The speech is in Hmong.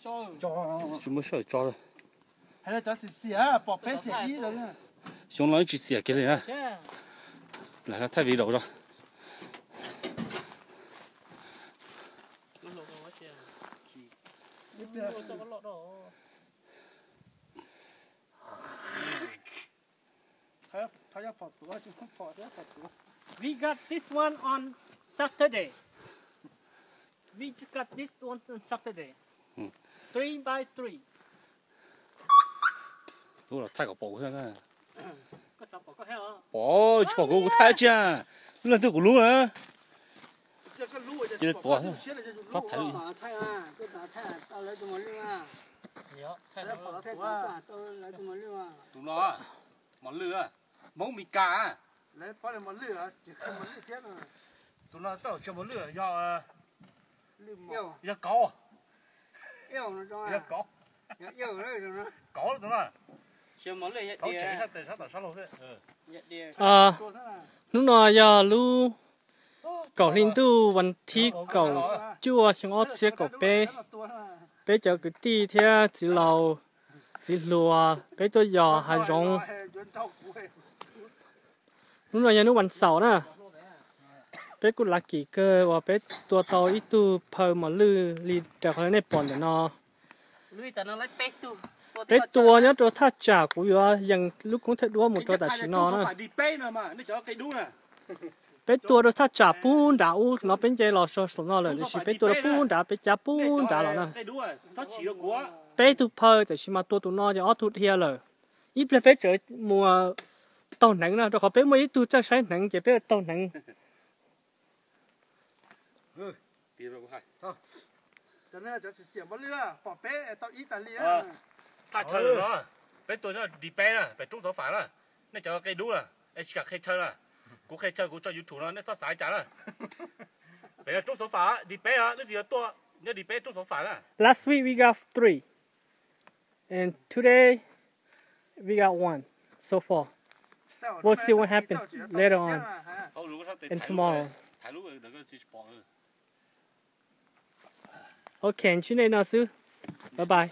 Tsis muaj sij hawm tso lawm. Xyoo no tsis xiam kiag li na. Lam thaij video tso. We got this one on Saturday. We just got this one on Saturday. Three by three. Lub los thaij kom pom kuv thiab. Pom, tsis pom kuv, kuv thaij tsi a. Lub leej twg kuv lub na. Cia li tuav, txhob thaiv li. Tus no, mos lwj, Hmoob Mes Kas. Tus no tej zaum tsis yog mos lwj, yog, yog kauv. Yog kauv. Kauv tus no. Kauv tseem sab tes sab tom sab laug xwb. Hnub no yog lub kaum hli ntuj vas thib kaum cuaj xyoo ob txhiab kaum peb. Peb cov kwv tij thiab txiv laus txiv hluas peb tuaj yos hav zoov. Hnub no yog hnub vas xaum na. Peb kuj lav kim kawg uas peb tua tau ib tug phaw mos lwj li raws qhov nej pom ntawm no. Peb tua nyob rau thaj tsam, kuv yuav yees lub koob thawj duab mus rau tam sim no na. Peb tua rau thaj tsam pub nrad ub no, peb nce los saum no lawm, tiam sis peb tua rau pub nrad, peb cab pub nrad los na. Peb tug phaw, tiam sis mas tua tus no ces ob tug dhia lawm. Ib pliag peb tseem mus taug hneev na, rau qhov peb muaj ib tug txawj saib hneev ces peb taug hneev. Thaj chaw no, peb tua nyob D peb na, pem roob xauv fam na. Nej cov qe dub na, es tsis kam qhia chaw na. Kuv qhia chaw kuv tso YouTube no nej txhob xav li cas na. Pem no roob xauv fam, D peb, nej twg yuav tuaj nyob D peb roob xauv fam na. Last week we got three, and today we got one so far. We'll see what happens later on and tomorrow. Ok, ntsib nej no xwb. Bye bye.